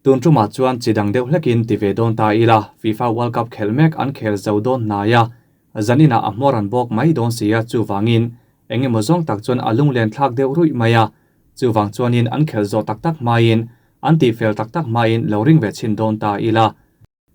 Tun tumah chuan chi dang deuh hlekin ti ve dawn ta ila, FIFA World Cup khelh mek an khel zo dawn hnai a, zaninah a hmawr an bawk mai dawn si a, chuvangin eng emaw zawng tak chuan a lunglen thlak deuh ruih mai a, chuvang chuanin an khelh zawh tak tak hmain, an tihfel tak tak hmain lo ring ve chhin dawn ta ila.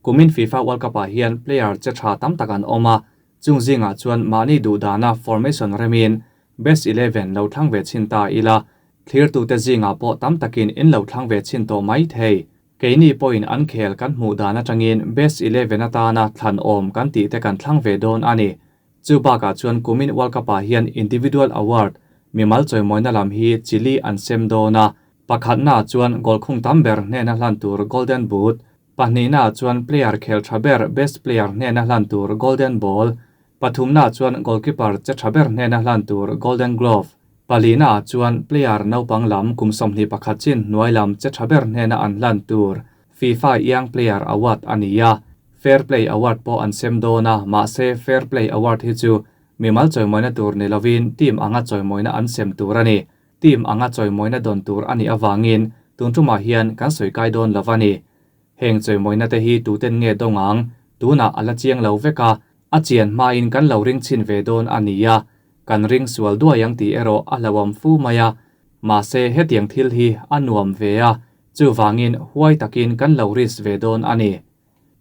Kumin FIFA World Cup-ah hian player che tha tam tak an awm a, chung zingah chuan mahni duh dana formation remin best 11 lo thlang ve chhin ta ila, thlirtute zingah pawh tam takin in lo thlang ve chhin tawh mai thei. Keini pawhin an khel kan hmuh dan atangin best 11 atana thlan awm kan tih te kan thlang ve dawn a ni. Chu bakah chuan kumin World Cup-ah hian individual award, mimal chawimawina lam hi chili an sem dawn a, pakhatnaah chuan goal khung tam ber hnena hlan tur Golden Boot, Pahnihnaah chuan player khel tha ber best player hnena hlan tur Golden Ball, pathumnaah chuan goalkeeper che tha ber hnena hlan tur Golden Glove, palihnaah chuan player naupang lam kum 21 chin hnuai lam che tha ber hnena an hlan tur FIFA Young Player Award a ni a. Fair Play Award pawh an sem dawn a, mahse Fair Play Award hi chu mimal chawimawina tur ni lovin team anga chawimawina an sem tur a ni. Team anga chawimawina dawn tur a nih avangin tun tumah hian kan sawi kai dawn lo a ni. Heng chawimawina te hi tuten nge dawng ang? Tunah a la chiang lo vek a, a chian hmain kan lo ring chhin ve dawn a ni a, kan ring sual duai ang tih erawh a hlauhawm fu mai a. Mahse hetiang thil hi a nuam ve a, chuvangin huai takin kan lo risk ve dawn a ni.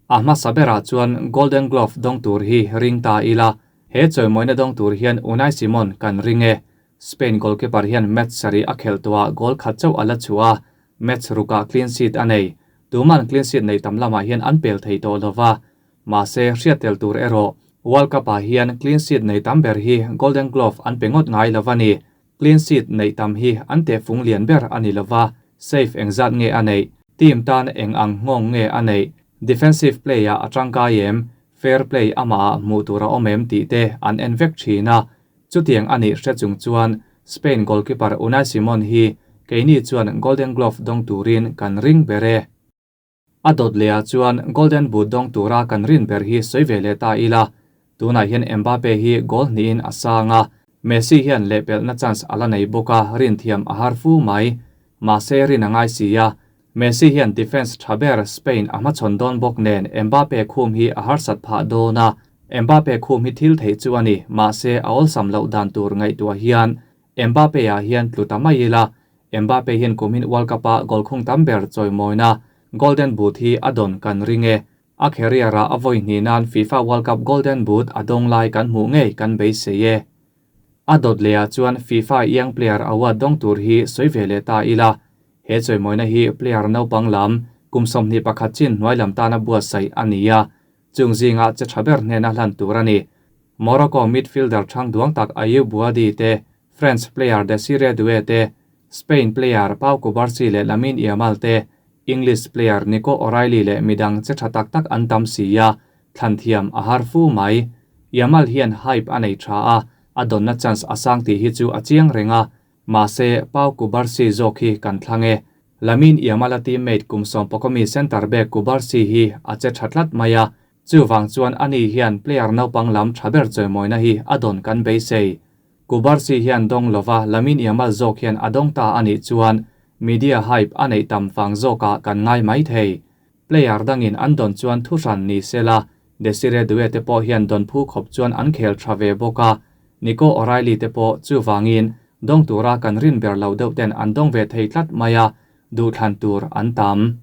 A hmasa berah chuan Golden Glove dawng tur hi ring ta ila, he chawimawina dawng tur hian Unai Simon kan ring e. Spain goalkeeper hian match sarih a khelh tawhah goal khat chauh a la chhuah a, match rukah clean sheet a nei. Tuman clean sheet nei tam lamah hian an pel thei tawh lova. Mahse, hriat tel tur erawh, World Cup-ah hian clean sheet nei tam ber hi Golden Glove an pe ngawt ngai lova ni. Clean sheet neih tam hi an tehfung lian ber a ni lova, save engzat nge a neih, team tan eng ang nghawng nge a neih, defensive play-ah a tangkai em, fair play amahah hmuh tur a awm em tih te an en vek thin a. Chutiang a nih hre chung chuan Spain goalkeeper Unai Simon hi keini chuan Golden Glove dawng turin kan ring ber e. A dawt lehah chuan Golden Boot dawng tura kan rin ber hi sawi ve leh ta ila, tunah hian Mbappe hi goal hnihin a sang a, Messi hian lehpelhna chance a la nei bawk a, rin thiam a har fu mai. Mahse rin a ngai si a, Messi hian defence tha ber Spain a hmachhawn dawn bawk nen Mbappe khum hi a harsat phah dawn a, Mbappe khum hi thil theih chu a ni, mahse a awlsam loh dan tur ngaihtuah hian Mbappe-ah hian tlu ta mai ila, Mbappe hian kumin World Cup-a goal khung tam ber chawimawina Golden Boot hi a dawn kan ring e. A career-ah a vawi hnih nan FIFA World Cup Golden Boot a dawng lai kan hmuh ngei kan beisei e. A dawt lehah chuan FIFA Young Player Award dawng tur hi sawi ve leh ta ila, he chawimawina hi player naupang lam kum 21 chin hnuai lam tana buatsaih a ni a, chung zinga che tha ber hnena hlan tur a ni. Morocco midfielder thang duang tak Ayoub Bouaddi te, French player Desiree Doué te, Spain player Pau Cubarsi leh Lamine Yamal te, English player Nico O'Reilly leh midang che tha tak tak an tam si a, thlan thiam a har fu mai. Yamal hian hype a nei tha a, a dawnna chance a sang tih hi chu a chiang reng a, mahse Pau Cubarsi zawk hi kan thlang e. Lamine Yamal-a teammate kum sawmpakawmi centre back Cubarsi hi a che tha tlat mai a, chuvang chuan ani hian player naupang lam tha ber chawimawina hi a dawn kan beisei. Cubarsi hian dawng lova Lamine Yamal zawk hian a dawng ta a nih chuan media hype a neih tam vang zawkah kan ngai mai thei. Player dangin an dawn chuan thu hran ni se la, Desiree Doué te pawh hian dawn phu khawp chuan an khel tha ve bawk a, Nico O'Reilly te pawh chuvangin dawng tura kan rin ber lo deuh ten an dawng ve thei tlat mai a, duhthlan tur an tam.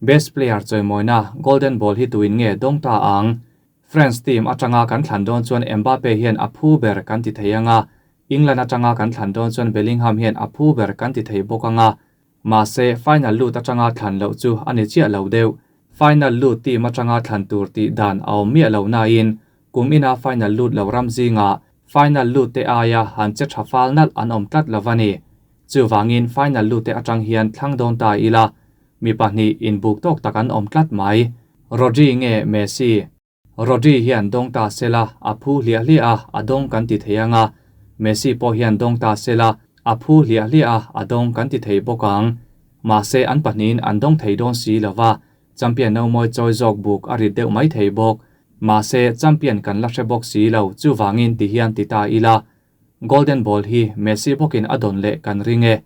Best player chawimawina Golden Ball hi tuin nge dawng ta ang? France team atanga kan thlan dawn chuan Mbappe hian a phu ber kan ti thei ang a, England atanga kan thlan dawn chuan Bellingham hian a phu ber kan ti thei bawk ang a, Mahse, final lut atanga thlan loh chu a ni chiah lo deuh. Final lut team atanga thlan tur tih dan a awm miah lo nain, kum ina final lut lo ram zingah final lut te aia han che tha fal nalh an awm tlat lo a ni. Chuvangin final lut te atang hian thlang dawn ta ila, mi pahnih inbuk tawk tak an awm tlat mai. Rodri nge Messi? Rodri hian dawng ta sela a phu hliah hliah a, a dawng kan ti thei ang a. Messi pawh hian dawng ta sela a phu hliah hliah a, a dawng kan ti thei bawk ang. Mahse an pahnihin an dawng thei dawn si lo va, champion no mawi chawi zawk buk a rit deuh mai thei bawk. Mahse champion kan la hre bawk si lo, chuvangin ti hian ti ta ila. Golden Ball hi Messi bawkin a dawn leh kan ring e.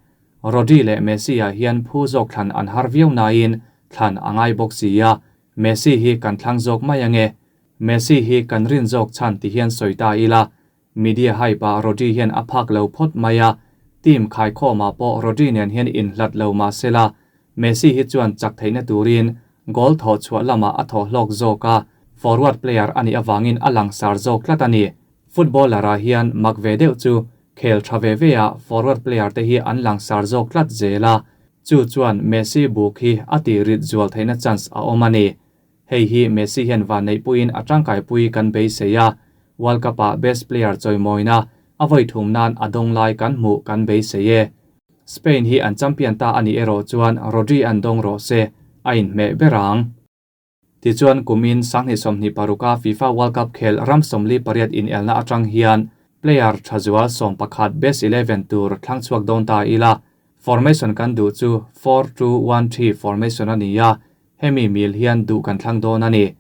Rodri leh Messi ah hian phu zawk thlan an har viau nain thlan a ngai bawk si a, Messi hi kan thlang zawk mai ange. Messi hi kan rin zawk chhan ti hian sawi ta ila, media hype ah Rodri hian a phak lo phawt mai a, team khaikhawm ah pawh Rodri nen hian inhlat lo mahsela, Messi hi chuan chak theihna turin goal thawh chhuah lamah a thawh hlawk zawk a, forward player a nih avangin a langsar zawk tlat a ni. Footballer ah hian mak ve deuh chu khel tha ve ve ah forward player te hi an langsar zawk tlat zel a, chu chuan Messi buk hi a tih rit zual theihna chance a awm a ni. Hei hi Messi hian vanneihpuiin a tangkaipui kan beisei a, World Cup ah best player chawimawina a vawi thum nan a dawng lai kan hmuh kan beisei e. Spain hi an champion ta a nih erawh chuan Rodri an dawng rawh se, a inhmeh ber ang. Tichuan kumin 2026 a FIFA World Cup khel ram 48 inelna atang hian player tha zual 11 best 11 tur thlang chhuak dawn ta ila. Formation kan duh chu 4-2-1-3 formation a ni a, hemi mil hian duh kan thlang dawn a ni.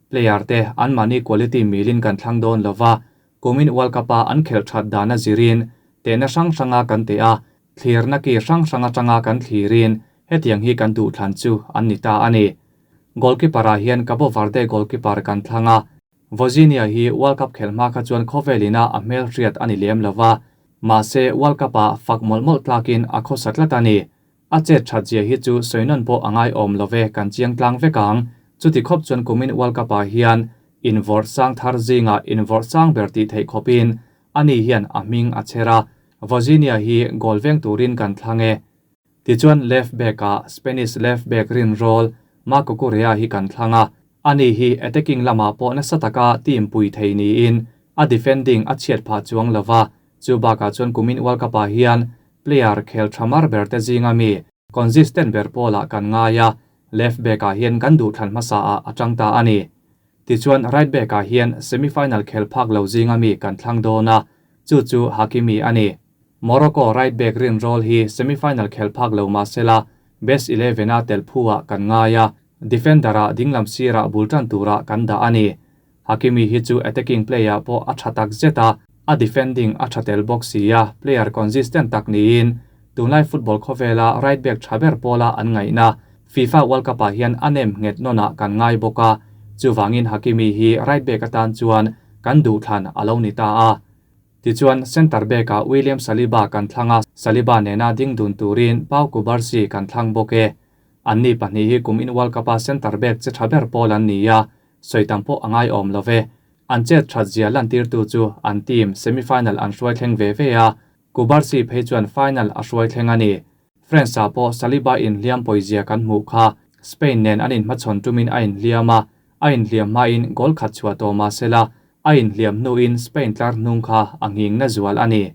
Player te an mahni quality milin kan thlang dawn lova, kumin World Cup a an khelh that dana zirin tehna hrang hranga kan te a, thlirna ki hrang hrang atanga kan thlirin hetiang hi kan duh thlan chu an ni ta a ni. Goalkeeper ah hian Cabo Verde goalkeeper kan thlang a, Vozinha hi World Cup khelh hma kha chuan khawvelina a hmel hriat a ni lem lova, mahse World Cup ah fak mawlh mawlh tlakin a khawsa tlat a ni. A chet that zia hi chu sawi nawn pawh a ngai awm love kan chiang tlang vek ang. Chuti khawp chuan kumin World Cup ah hian invawrh sang thar zingah invawrh sang ber tih theih khawpin ani hian a hming a chher a, Vozinha hi goal veng turin kan thlang e. Tichuan left back ah Spanish left back rin rawl Marc Cucurella hi kan thlang a, ani hi attacking lamah pawh nasa taka team pui thei niin a defending a chhiat phah chuang lova, chu bakah chuan kumin World Cup ah hian player khel tha mar ber te zinga mi consistent ber pawlah kan ngai a, left back ah hian kan duh thlan hmasa ah a tang ta a ni. Tichuan right back ah hian semi-final khel phak lo zinga mi kan thlang dawn a, chu chu Hakimi a ni. Morocco right back rin rawl hi semi-final khel phak lo mahsela best 11 a tel phu ah kan ngai a, defender ah dinglam sirah bul tan turah kan dah a ni. Hakimi hi chu attacking play ah pawh a tha tak zet a, a defending a tha tel bawk si a, player consistent tak niin tunlai football khawvela right back tha ber pawla an ngaihna FIFA World Cup ah hian a nem nghet nawnah kan ngai bawk a, chuvangin Hakimi hi right back atan chuan kan duh thlan a lo ni ta a. Tichuan centre back ah William Saliba kan thlang a, Saliba nena ding dun turin Pau Cubarsi kan thlang bawk e. Anni pahnih hi kum in World Cup a centre back che tha ber pawl an ni a, sawi tam pawh a ngai awm lo ve. An chet that zia lantirtu chu an team semi-final an hruai thleng ve ve a, Cubarsi phei chuan final a hruai thleng a ni. France ah pawh Saliba inhliam pawizia kan hmuh kha, Spain nen an inhmachhawn tumin a inhliam a, a inhliam hmain goal khat chhuah tawh mahsela a inhliam hnuin Spain tlar hnung kha a nghing na zual a ni.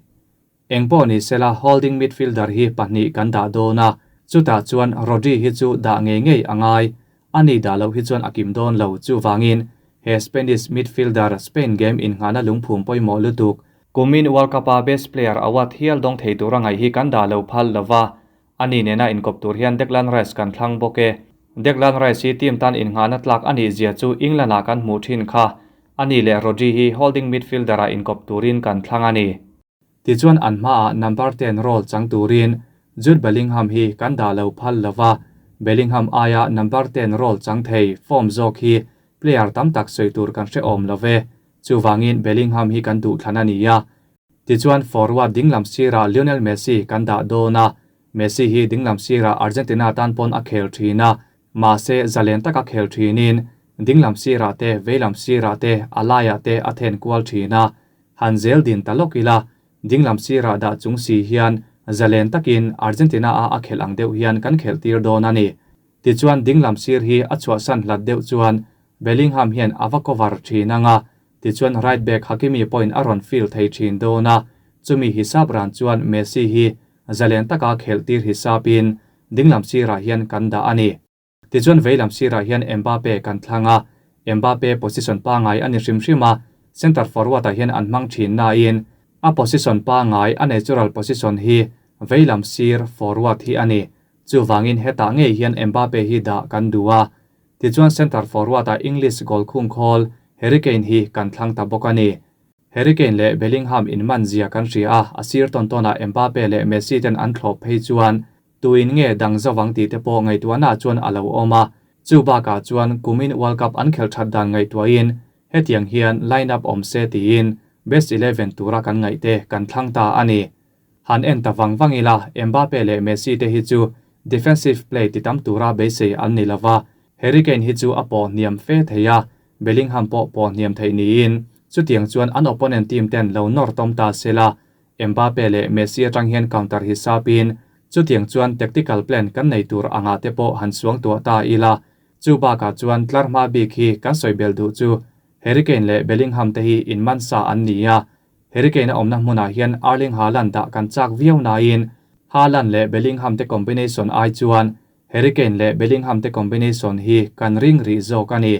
Engpawh ni sela holding midfielder hi pahnih kan dah dawn a, chutah chuan Rodri hi chu dah ngei ngei a ngai. Ani dah loh hi chuan a kim dawn lo, chuvangin he Spanish midfielder Spain game innghahna lungphum pawimawh lutuk, Kumin World Cup a best player award hial dawng thei tura ngaih hi kan dah lo phal lova, ani nena inkawp tur hian Declan Rice kan thlang bawk e. Declan Rice hi team tan innghahna tlak a nih zia chu England ah kan hmuh thin kha, ani leh Rodri hi holding midfielder ah inkawp turin kan thlang a ni. Tichuan an hmaah number 10 role chang turin Jude Bellingham hi kan dah lo phal lova, Bellingham aia number 10 role chang thei form zawk hi player tam tak sawi tur kan hre awm love. Chuvangin Bellingham hi kan duh thlan a ni a. Tichuan forward dinglam sirah Lionel Messi kan dah dawn a, Messi hi dinglam sirah Argentina tan pawn a khel thin a, mahse zalen taka khel thinin dinglam sirah te veilam sirah te a laiah te a then kual thin a. Han zel din ta lawk ila, dinglam sirah dah chung si hian zalen takin Argentina a a khelh ang deuh hian kan khelh tir dawn a ni. Tichuan dinglam sir hi a chhuahsan hlat deuh chuan Bellingham hian a va cover thin anga, tichuan right back Hakimi pawhin a rawn fill thei thin dawn a, chumi hisap ran chuan Messi hi zalen taka khelh tir hisapin dinglam sirah hian kan dah a ni. Tichuan veilam sirah hian Mbappe kan thlang a, Mbappe position pangai a ni hrim hrim a, centre forward ah hian an hmang thin nain a position pangai a natural position hi veilam sir forward hi a ni. Chuvangin hetah ngei hian Mbappe hi dah kan duh a. Tichuan centre forward ah English goal khung khawl Harry Kane hi kan thlang ta bawk a ni. Harry Kane leh Bellingham inman zia kan hria a, a sir tawn tawnah Mbappe leh Messi ten an thlawp phei chuan tuin nge dang zovang tih te pawh ngaihtuahna chuan a lo awm a. Chu bakah chuan kumin World Cup an khelh that dan ngaihtuahin hetiang hian line up awm se tiin best 11 tura kan ngaih te kan thlang ta a ni. Han en ta vang vang ila, Mbappe leh Messi te hi chu defensive play ti tam tura beisei an ni lova, Harry Kane hi chu a pawh hniam fe thei a, Bellingham pawh pawh hniam theih niin chutiang chuan an opponent team ten lo nawr tawm ta sela, Mbappe leh Messi atang hian counter hi sapin chutiang chuan tactical plan kan nei tur anga te pawh han suang tuah ta ila. Chu bakah chuan tlar hma bik hi kan sawi bel duh chu Harry Kane leh Bellingham te hi inman sa an ni a, Harry Kane a awmna hmunah hian Erling Haaland dah kan chak viau nain Haaland leh Bellingham te combination ai chuan Harry Kane leh Bellingham te combination hi kan ring rih zawk a ni.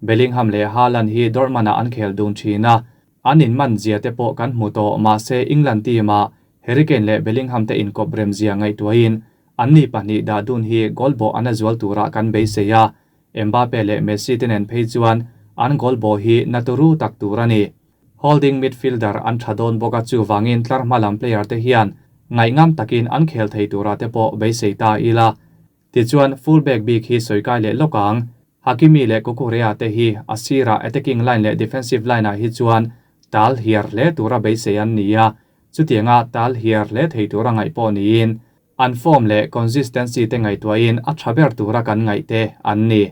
Bellingham leh Haaland hi Dortmund-ah an khel dun thin a, an inman zia te pawh kan hmu tawh. Mahse, England team-ah Harry Kane leh Bellingham te inkawp rem zia ngaihtuahin anni pahnih dah dun hi goal bawh an a zual turah kan beisei a, Mbappe leh Messi te nen phei chuan an goal bawh hi na turu tak tur a ni. Holding midfielder an tha dawn bawk a, chuvangin tlar hma lam player te hian ngaihngam takin an khel thei turah te pawh beisei ta ila. Tichuan full back bik hi sawi kai leh lawk ang. Hakimi leh Cucurella te hi a sirah attacking line leh defensive line ah hi chuan tal hiar hle tura beisei an ni a, chutianga tal hiar hle thei tura ngaih pawh niin an form leh consistency te ngaihtuahin a tha ber tura kan ngaih te an ni.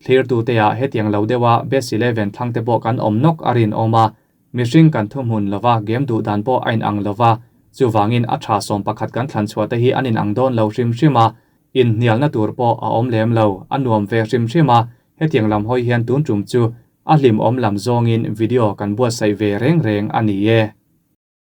Thlirtute ah hetiang lo deuha best 11 thlang te pawh kan awm nawk a rinawm a, mihring kan thuhmun lova game duh dan pawh a inang lova, chuvangin a tha 11 kan thlan chhuah te hi an inang dawn lo hrim hrim a, inhnialna tur pawh a awm lem lo, a nuam ve hrim hrim a, hetiang lam hawi hian tun tum chu a hlimawm lam zawngin video kan buatsaih ve reng reng a ni e.